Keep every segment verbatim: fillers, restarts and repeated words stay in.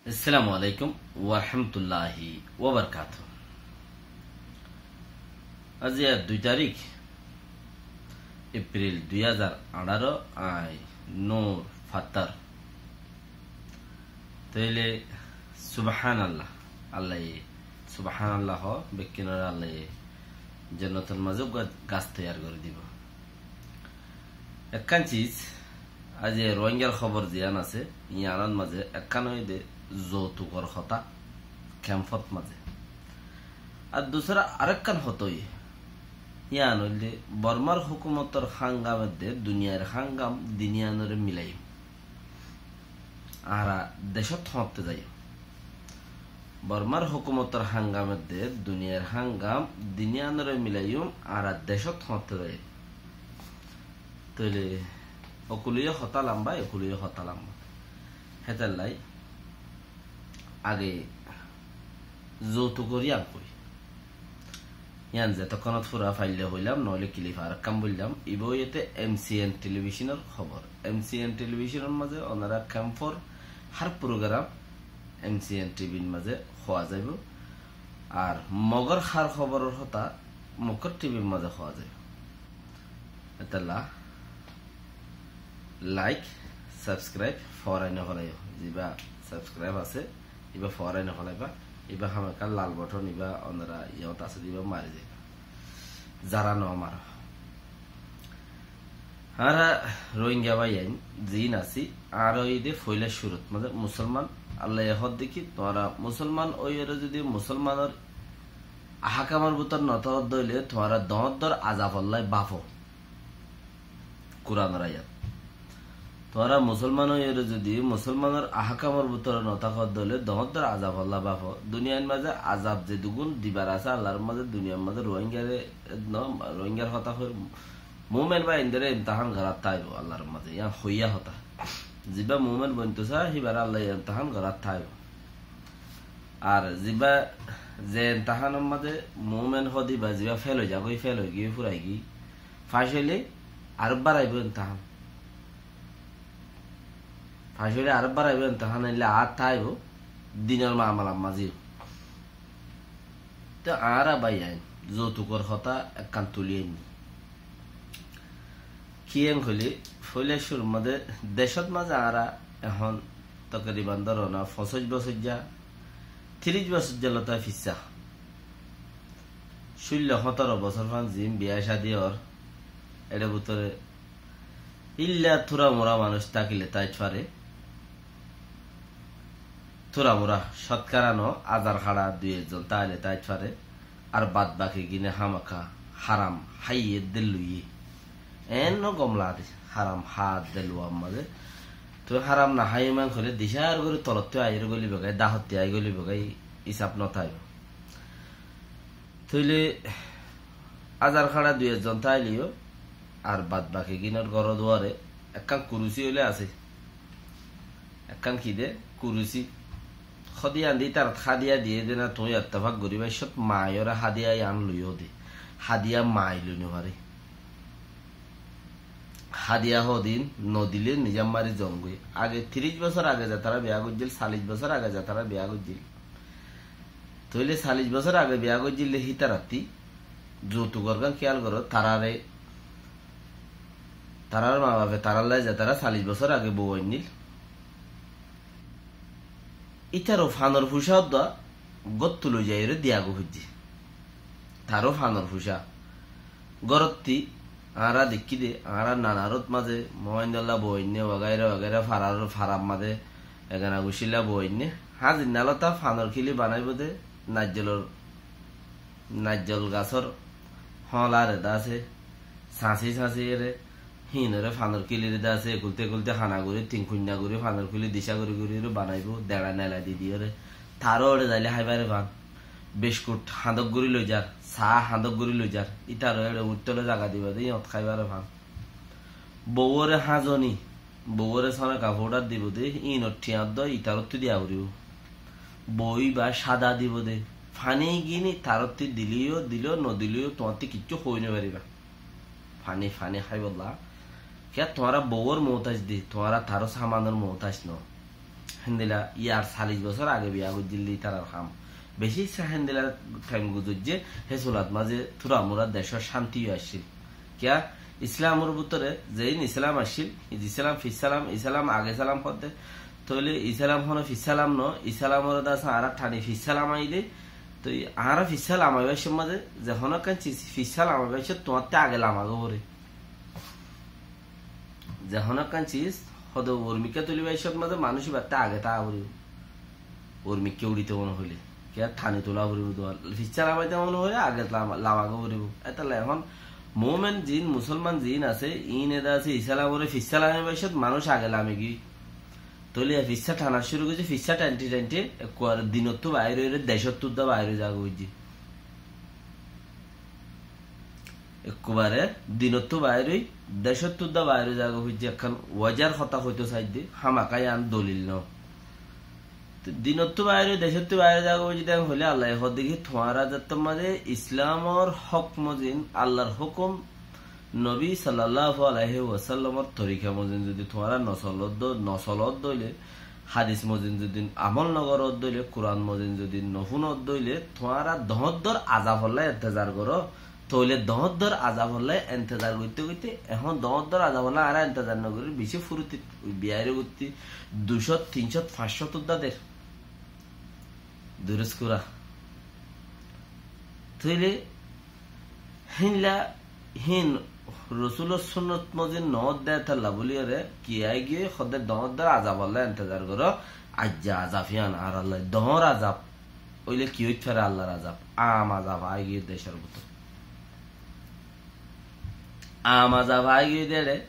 Assalamu alaikum warahmatulláhi wabarakátuhu. Aijja dui tarík Epril dui házar añçáro, añí Nur Fattar. Tóile subhánallah, Allaye subhánallah hoó, bekkúnore Allaye jonnotor mazé uggwá gas toiyar gorí dibou. Ekkán ciz, aijja Rohingyar hóbor ziyán asé, yíanor mazé ekkán óilde zoutukor hotá kemfot mazé. Ar dusára arekkán hotá óiye, yían óilde Bormar hókumotor hángam edde, duniyair hángam din yíanore milaiyum. Añára decót hoóñtte zaiyum. Bormar hókumotor hángam edde, duniyair hángam din yíanore milaiyum, añára decót hoóñtte zaiyum. Tóile ókkoliyó hotá lamba, ókkoliyó hotá lamba. Hétolla age zoutukor yían hoi. Yían zetokkánot fura faille hoilam, noóile kilif arekkán boillam. Ibá óiye de M C N telibisonor hóbor. M C N telibisonor mazé onora kemfor hár program M C N T Vr mazé hoó zaibou. Ar Mogor hár hóboror hotá Mogor T Vr mazé hoó zaibou. Hétolla like, subscribe foórai no félaiyo. Zibá subscribe asé, ibá foórai no félaiba. Ibá hámaká lal button ibá onora iyót asé de ibá mari zaiba. Zara no maro. Añára Rohingya báiyain ziín así, añára óiye de foila cúrut mazé musolman. Allaye hoó de ki, tuáñra musolman óiyore zodi musolmanor ahkamor bútore no táko de óile tuáñra doóñr doóñr azabolla báfo. Kuranor ayat. Tuáñra musolman óiyore zodi musolmanor ahkamor bútore no táko de óile doóñr doóñr azabolla báfo. Duniyair mazé azab ze dugun dibar asé Allar mazé, duniyair mazé Rohingyare no, Rohingyar hotá hoir, mumen báindore imtahán gorat táibo Allar mazé, yían hoiya hotá. Zibá mumen bointo sá, híbare Allaye imtahán gorat táibo. Ar zibá ze imtahánor mazé mumen hoó de ibá zibá fel ói zagói, fel ói giyói, furai giyói, fac óile aró baraibo imtahán. Fac óile aró baraibo imtahán, óile ar táibo dinor mamalar mazé. Te añára báiyain zoutukor hotá ekkán tuli ainní. Kiyén hoilé, foila cúrur mazé decót mazé añára ehón tokriban dóro na foñsíc bosóijja, tiríc bosóijja lóti fissá. Cúllo hóñtoro bosór fán ziín biyá cádi ór, éçe bútore ílla túramura manúic tákile táit fare. Túramura cótkara no, azar hára dui ekzon táile táit fare. Ar bad baki gine hámaka háram háiye de loiye. Eénno gom lage de, háram há de luwar mazé. Tui háram no háiye man hoilé dicár gorí tolottú aiyóre gólibo gái, dahottí aiyóre gólibo gái, isab no táibo. Tóile azar hára dui ekzon táileyo, ar bad baki ginor góror duare ekkán kurusi óile asé. Ekkán ki de? Kurusi. Hóde yían de ítarat hádiya diyé de na, tuñí ettefak goríba, cót maiyóre hádiya yían loiyó de. Hádiya mai loi no fare. Hádiya hódin no dile nizam mari zongói. Age tiríc bosór age zetará biyá goijjíl, callic bosór age zetará biyá goijjíl. Tóile callic bosór age biyá goijjíl de hítarattí zoutukor gán kiyál goró, tarare, tarar mabafe tarallá zetará callic bosór age bou ainníl, ítaró fanor fucá uddúa góttu loi zaiyóre diyagói foijjé. Taró fanor fucá. Górottí añára deikkí de, añára nanarót mazé Moóindolla bou ainné, wagaira wagaira farar, farar mazé egana gucílla bou ainné. Háñzinnalóta fanor kili banaibóu de, naijjolor, naijjol gasór hóñlar edá asé, sañsí sañsí ere, híinoré fanor kiliré de asé, ekulté ekulté hana gorí, tin kuinna gorí, fanor kili dicá gorí gorí ere banaibóu, deça nela di diyóre. Taró ere zailé háibaré fan. Biskut hañdok gorí loi zar, saá hañdok gorí loi zar, ítaró ere uittólé zaga diba de, yíñot háibaré fan. Bouwóre háñzoni, bouwóre sónaka foudhar dibou de, íinor thiañ dó itaróttu diya foribóu. Bou íba cáda dibou de, faní gíni taróttu dileyó dilo, nodileyó tuáñttí kiccú hoói nofaribá. Faní, faní háibolla. Kiyá tuáñra bouwór muútac de, tuáñra taró samanor muútac noó. Héndilla yar callic bosór age biya goijjíl de ítarar ham. Beci issá héndilla thaim guzoijjé, hé sulat mazé túramura decót cánti ó accíl. Kiyá? Islamor bútore zein Islam accíl, Islam fissalam, Islam age salam hoódde, tóile Islam hono fissalam no, Islamoré de asé añára thani fissalam aiyí de, toi añára fissalam aibár cómot mazé ze hono ekkán sis fissalam aibár cómot tuáñtte age lamagó foré. Ze hono ekkán sis hóde urmikká tulibár cómot mazé manúic íbatte age táa foribó. Urmikká uçíte mone hoilé, kiyá, thani tulá foribó, tuáñr fissálam aite mone hoilé age lama-, lamagó foribó. Étalla ehón mumin ziín, musolman ziín asé, iín ede asé, Islamoré fissálam aibár cómot manúic age lami giyói. Tóile e fissá thanar cúru goijjé, fissá thainte thainte ekkubar dinottú baáir óire decóttu dá baáir ói zagói hoijjé. Ekkubare dinottú baáir ói, decóttu dá baáir ói zagói hoijjé, ekkán wazar hotá hoitó saidde, hámaka yián dolil no. Te dinottú baáir ói, decóttu baáir ói zagói hoijjé de hoilé Allaye hoódde ki, tuáñra zettór mazé Islamor hók mozin, Allar hókum, Nobi sallallahu alaihi wasallamor torika mozin zodi tuáñra nosolóddo, nosolóddo óile, hadis mozin zodi amol nogoróddo óile, Kuran mozin zodi nofúnoddo óile, tuáñra doóñddor azabolla entezar goró. Tóile doóñddor azabolla entezar goitté goitté, ehón doóñddor azabolla añára entezar nogorí, bicí furutit biyaire goittí, ducót, tincót, fañccót udda der. Durus kura. Tóile hín la, hín Rosulor sunnot mozin noódde étalla bóliyoré ki aigiyói, hoódde doóñddor azabolla entezar goró, aijja azab híyan añárallai, doóñr azab. Óile ki óit fare Allar azab? Am azab aigiyói decór bútore. Am azab aigiyói de ére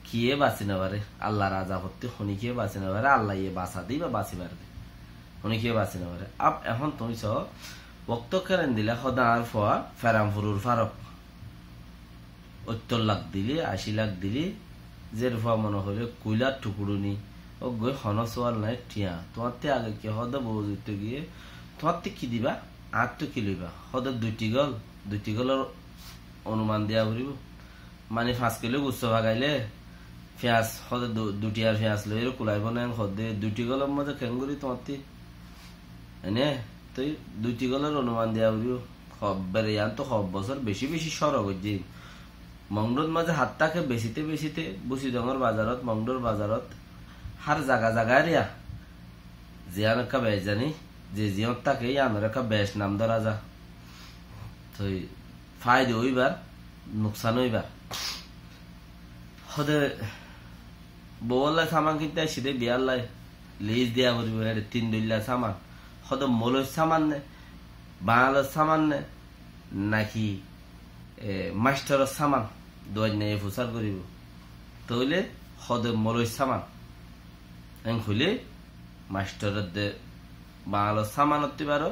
kiyé basi nofaré, Allar azabottú honíkiyé basi nofaré, Allaye basa de íba basi faré de. Honíkiyé basi nofaré. Ab ehón tuñí soó, wokto keren dile hoóde añár fua Feramfurur Farok. Óittor lak dili, ací lak dili, zér fua mone hoilé kuilar thukuruni, óggoi honó sual nai, thiañ. Tuáñtte age ki hoóde bou zoitto giyé, tuáñtte ki diba, añáttu ki loiba? Hoóde dui thigol, dui thigolor onuman diya foribó. Mani fañs kilo gusso fagaile, fiyañs, hoóde du-, dui thiyar fiyañs loiyóre kulaibó né, hoóde dui thigolor mazé keéngorí tuáñtti? Ene, toi dui thigolor onuman diya foribó. Hob bere yián to hob bosór beci beci córo goijjé. Mongdhor mazé hát táke besite besite, Busidongor bazarot, Mongdhor bazarot, hár zaga zaga eriya. Ziyán ekká bec zani, ze ziyót táke, yíanor ekká bec nam dóra za. Toi faida óibar, nuksan óibar. Hóde bouwallá saman kinte aiccí dé biyallá, lis diya foribó, ére tin dóilla saman. Hóde molóir saman né, bañalor saman né, naki, e, mastoror saman, duwainnaye fusár goribó. Tóile hóde molóir saman. Enkúle mastoror de bañalor samanottú baro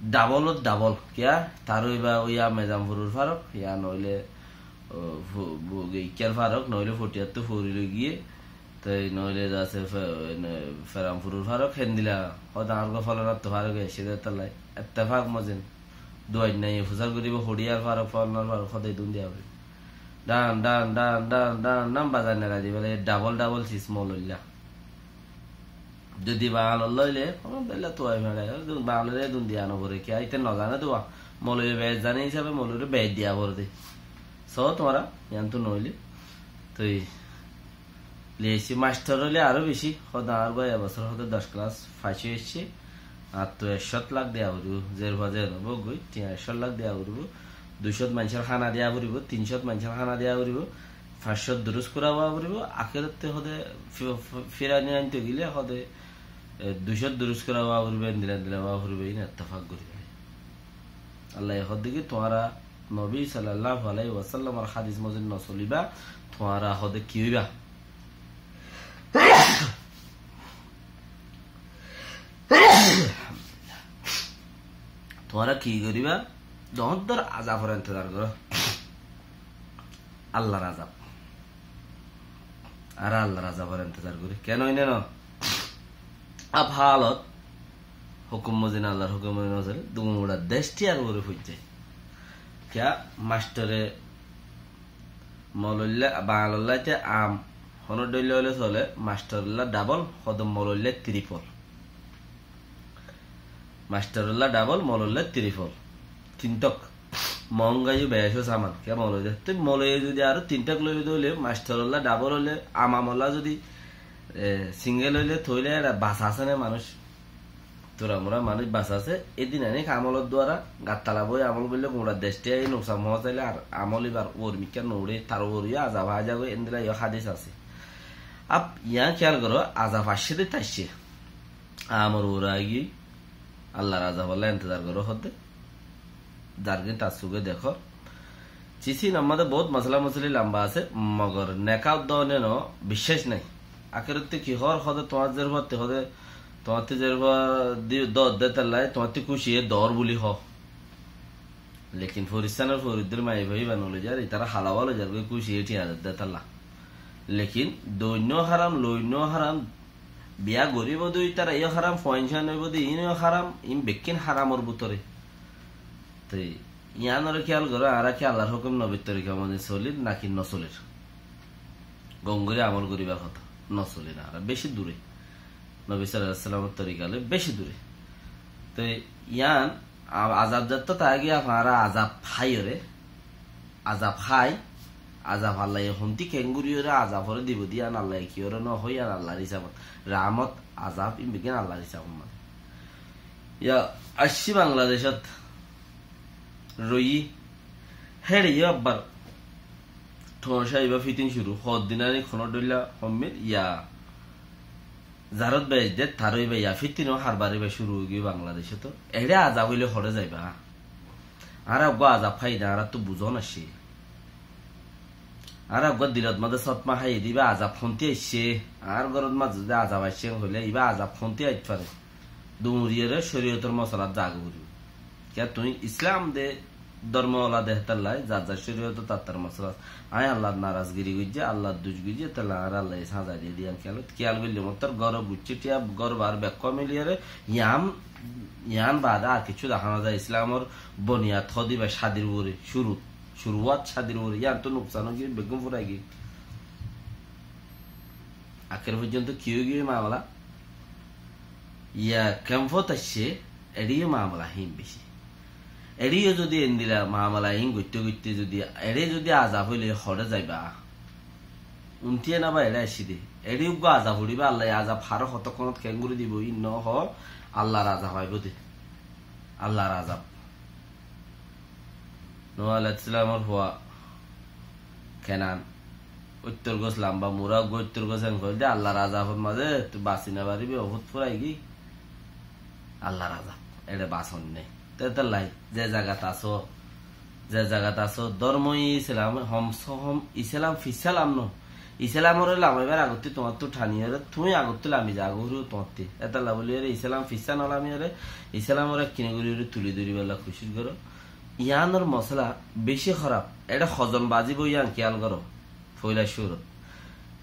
Dhabol ot dhabol. Kiyá? Taró iba óiya Mezamfurur farok, ya noóile, o, fu-, bu-, ge-, ikkár farok, noóile Fotiyattú fori loi giyé, toi noóile zasé fe-, ne, Feramfurur farok, héndilla. Hóde añárgua folonattú farok aiccé dé ettallai. Ettefak mozin. Duwainnaye fusár goríbo, Hodiyar farok, folonar farok, hóde idún diya foribo. Dhan, dhan, dhan, dhan, dhan, dhan, bazai nerai diba lage, dhabol, dhabol sis moloilla. Zodi bañalolla óile, hono bella tuwai feçai, zodi bañalore edun diya no fore, kiyá ite no zane tuwa, moloye bec zane hísabe moloyore bec diya fore de. So tuáñra, yián tu noóile, toi, liyaici mastor óile aró beci, hóde añár bái e bosór hóde doc kelas fas ói aicce, ar tu ekcót lak diya foribo, zer fua zer no bogoi, tiya ekcót lak diya foribo, duicót maincór hána diya foribo, tincót maincór hána diya foribo, fañccót durus kura ówa foribo, akérotte hóde fi-, fi-, firani ainte gile hóde, e, duicót durus kura ówa foribo, endilla endilla ówa foribo, iín ettefak gorí fari. Allaye hóde ki tuáñra Nobi sallallahu alaihi wasallamor hadis mozin no soliba, tuáñra hóde ki óiba? Tuáñra ki goríba? Doñr doñr azabor entezar goró. Allar azab. Ar Allar azabor entezar gorí. Kiyá noóine no? Ab hálot, hukum mozin, Allar hukum mozin no solé, duñra dec tiyar gorí foijjé. Kiyá? Mastore moloilla, bañalolla ite am Honó dhoilla óile sole, mastorólla dhabol, hodé moloilla tiripol. Mastorólla dhabol, moloilla tiripol. Tin tok. Moónga yó becí saman. Kiyá moloilla? Te moloilla zodi aró tin tok loibo de óile, mastorólla dhabol óile, amamolla zodi, e, singel óile, tóile eçé bas asé né manúic? Turamura manúic bas asé, e din aní amolor duara, gattala boi amol goille guñça dectí aiyé nuksan foóñsaile ar amol ibar uor mikká no uçé, tar uor yó azab aái zagói, endilla yó hádis asé. Ab, yián kiyal goró, azab aiccé de táiccé. Amor uore aigiyói, Allar azab olla entezar goró hoódde. Zargín tar suge dekór. Cisin ammá de bout masala musuli lamba asé, mogor neka uddá one no biccác nai. Akerottí ki hoór hoóde tuáñr zerfuattí hoóde, tuáñttí zerfua di doódde tallai, tuáñttí kúciye doór buli hoó. Lekin forissánor foriddur maiyafua íba no loizar, itará halawa loizar goi kúciye thiañ dedde talla. Lekin doinno haram, loinno haram, biya goribo de itará yó haram, fuain-suain óibo de iín yó haram, iín bekkín haramor bútore. Te yiánoré kiyal goró, añára ki Allar hókum nobir torika mozin solir naki no solir? Gom gorí amol goríbar hotá. No solir añára, beci dure. Nobi sallallahu alaihi wasallamor torika loi beci dure. Te yián a-, azab zattó taá giyé, añára azab háiyore, azab hái, azab Allaye hontí keéngoríyore azaboré dibo de yián Allaye kiyóre no hoó, yián Allar hisabot. Raámot, azab, iín beggín Allar hisabot mane. Yá, aiccí Bangladecót roiyí, héçe yó abbar tuáñcá ibá fítin curu, hoddin aní honó dhoilla hommír, yá zarot beec de, taró ibá yá fítin ó harbar ibá curu óigiyoi Bangladecót. Eçé azab óile hoçé zaiba? Añára eggúa azab hái de, añárattú buzón aiccé. Añára eggúa dilot mazé sotma hái de, ibá azab hontí aiccé. Añár górot mazé zodi azab aiccé hoilé, ibá azab hontí ait fare? Duñriyóre córiyotor mosolat zagói foribo. Kiyá tuñí Islam de dormo ola de hétalla, zar zar córiyot tattar mosolat. Añí Allar narazgiri goijjí, Allar duc goijjí, hétalla añáre Allaye sáza diyé de yián kiyal, kiyal goillé mottor gór guccí thiya, gór bar bekkúa miliyóre, yián, yián baade ar kiccú dahá no za. Islamor boniyad hoó de ibá cádir uore, curu, curuwat cádir uore, yián to nuksan óigiyoi, beggún furai giyói. Akér foijjonto ki óigiyoi mamela? Yá kemfot aiccé, eçé yó mamela híin beci. Eçé yó zodi endilla mamela híin goitté goitté zodi, eçé zodi azab óile hoçé zaiba? Untí ena ba eçé aiccé de. Eçé uggúa azab uçíba, Allaye azab haré hotokkonot keéngorí dibo, iín no hoó, Allar azab aibó de. Allar azab. Nuh alaihissalamor fua Kenan. Óittor gos lamba mura, óittor gos en hoil de, Allar azabor mazé tui basi no faribi, ofut furai giyói. Allar azab. Eçé bason nái. Te hétalla ze zagat asó, ze zagat asó, dormo Islam, hom so hom Islam fissalam no. Islamoré lamaibar agottí tuáñttu thaniyóre, tuñí agottí lami zagói foribo tuáñttí. Hétalla buliyóre Islam fissa no lamiyóre, Islamoré ekkine goríyore tuli dóribolla kucíc goró. Yiánor mosala beci hóraf. Eçé hozom bazibo yián kiyal goró. Foila cúrut.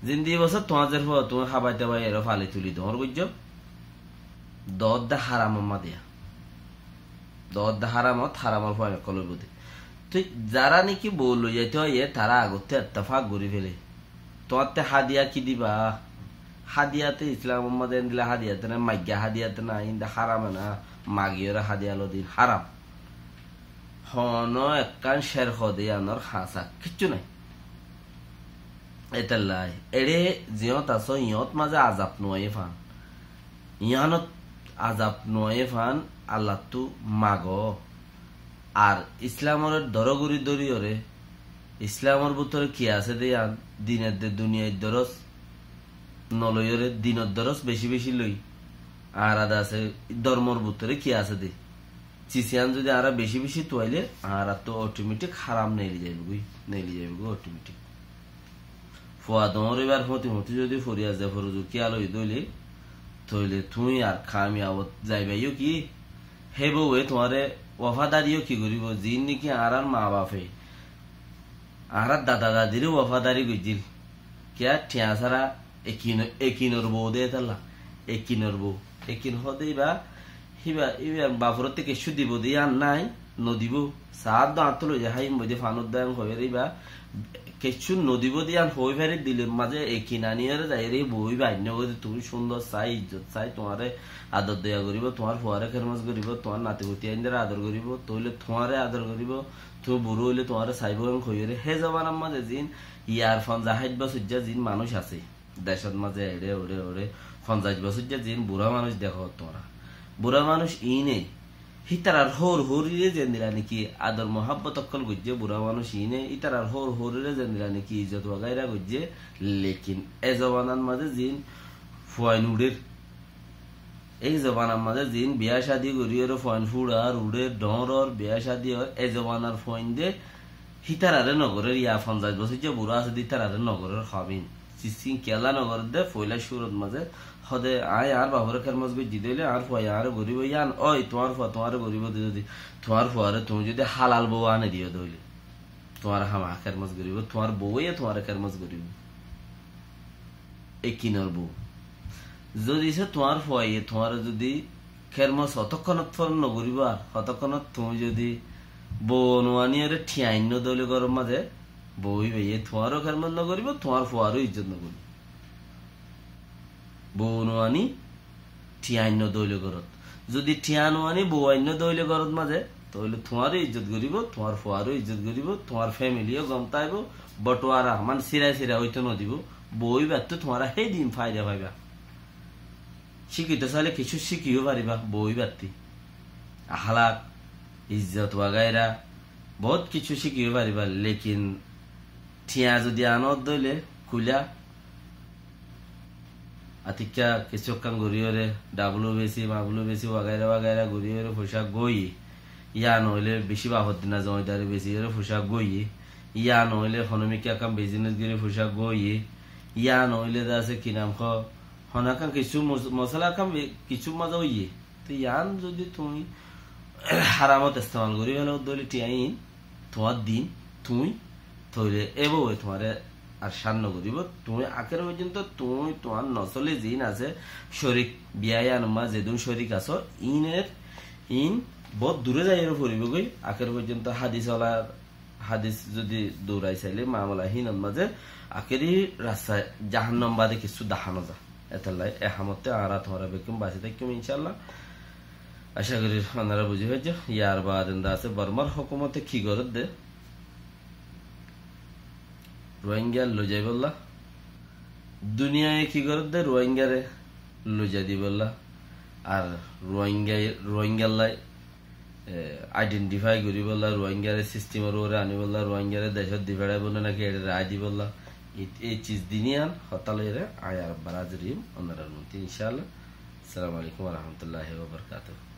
Zindigi bosór tuáñr zerfua tuñí hábai tábai eré fali tuli doóñr goijjó. Doódde háramor mazé diya. Doódde háramot, háramor fuain ókkol óibo de. Tui zará niki bou loi zaito aiyé, tará agottí ettefak gorí fele. Tuáñtte hádiya ki diba? Hádiya te Islamor mazé endilla hádiya te nái, maigga hádiya te nái, iín de háram ena, magiyóre hádiya lode iín háram. Honó ekkán cer hoó de yiánor hañsa kiccú nái. Hétalla eçé ziyót asó, yót mazé azab no aiyé fán. Yiánot azab no aiyé fán, Allattú mago. Ar Islamoré doró gorí dóriyoré, Islamor bútore ki asé de yián, dinor de duniyair doros no loiyoré, dinor doros beci beci loi, añára de asé dormor bútore ki asé de. Sis yián zodi añára beci beci tuailé, añárattú otometik háram neeli zaibói, neeli zaibói otometik. Fua doóñr ibár fóti fóti zodi foriya ze forozur kiyal óiye dóile, tóile tuñí ar kamiyabot zaibaiyó ki? Hé bouwe tuáñre wafadariyo ki goríbo? Ziín niki añárár maa bafe, añárár dada dadiré wafadari goijjíl. Kiyá? Thiañ sára ekin, ekinor bou de hétalla. Ekinor bou. Ekin hoóde íba, híba, íba baforótte keccú dibo de yían nái, nodibóu. Saáddo añáttu loize háiyum boide fanódda en hoiyóre íba Kessú nodibó de yián hoói fari dilor mazé ekin aníyore zaiyóre boóiba, ainno gorí tuñí cúndor sai, izzot sai, tuáñre ador doya goríbo, tuáñr fuaré kérmos goríbo, tuáñr nati futi aindóre ador goríbo, tóile tuáñre ador goríbo, tuñí burá óile tuáñre saibó en hoiyóre. Hé zobanar mazé ziín yar fonzaic háit bosóijja ziín manúic asé decót mazé eçé uçé uçé fonzaic bosóijja ziín burá manúic dekó tuáñra. Burá manúic iíne hítarar hóor hóorire zendila niki ador muhábbot ókkol goijjé, burá manúic iíne hítarar hóor hóorire zendila niki izzot wagaira goijjé, lekin e zobanar mazé ziín fuain uçér, ei zobanar mazé ziín biyá cádi goríyore fuain fúçar, uçér, dhoóñror, biyá cádi ór, e zobanar fuain de hítararé nogorér, ya fonzaic bosóijja burá asé de hítararé nogorér, hábin. Sisin kiyólla nogorér de, foila cúrot mazé hóde, aññí añár baforé kérmos goijjí de óile, añár fuaye añáre goríbo, yián ói, tuáñr fua tuáñre goríbo de zodi, tuáñr fuaré tuñí zodi hálal bou ane diyó de óile, tuáñre hámaha kérmos goríbo, tuáñr bouwe tuáñre kérmos goríbo. Ekinor bou. Zodi se tuáñr fuaye tuáñre zodi kérmos hotókkonot foron nogoríbo, ar hotókkonot tuñí zodi bou no aníyore thiañ no de óile góror mazé, boóibaye tuáñró kérmos nogoríbo, tuáñr fuaró izzot nogoríbo. Bou no aní thiañ no de óile górot. Zodi thiañ no aní bou ainno de óile górot mazé, tóile tuáñró izzot goríbo, tuáñr fuaró izzot goríbo, tuáñr femiliyó gom táibo, botuara, mane sira sira óito nodibo, boóibattú tuáñra hé din faida faiba. Cíkito saile kessú cíkiyó faribá boóibattí. Ahlak, izzot wagaira, boóut kessú cíkiyó faribá, lekin thiañ zodi anót de óile kúla, atikká kessú ekkán goríyore, dhabulu besi, mabulu besi, wagaira wagaira goríyore fucá góiye, yá noóile bicí bafor dina zomaidari besiyore fucá góiye, yá noóile honómikká ekkán bizines gorí fucá góiye, yá noóile de asé ki nam hoó, honó ekkán kessú mos-, mosala ekkán be-, kessú mazé óiye. Te yián zodi tuñí háramot estemal gorí felo de óile thiañ iín, tuáñr din, tuñí, tóile e bouwe tuáñre ar cán nogoríbo, tuñí akér foijjonto tuñí tuáñr nosole ziín asé, córik, biyá yián mazé zedún córik asó, iíner, iín boóut duré zaiyóre foribógoi, akér foijjonto hádis olar, hádis zodi dourai saile mamela hínor mazé akéri rasta jahannam bade kessú dahá no za. Etolla e hamottú añára tuáñra bekkún basi táikkum incállah. Acá gorí onora buzí faijjó. Yar bade de asé Bormar hókumote ki gorédde, Ruáingar loi zaibolla. Duniyaye ki gorédde, Ruáingare loi zai dibolla. Ar Ruáinga, Ruáingallá e, aidhentifai goríbolla, Ruáingare sistemor uore aníbolla, Ruáingare decót di feçaibó né náki eçé raái dibolla, e, e ciz din yián hotá loiyóre aññí ar barázuriyum onorar muúntu incállah. Assalamu alaikum wa rahmatullahi wa barakatuhu.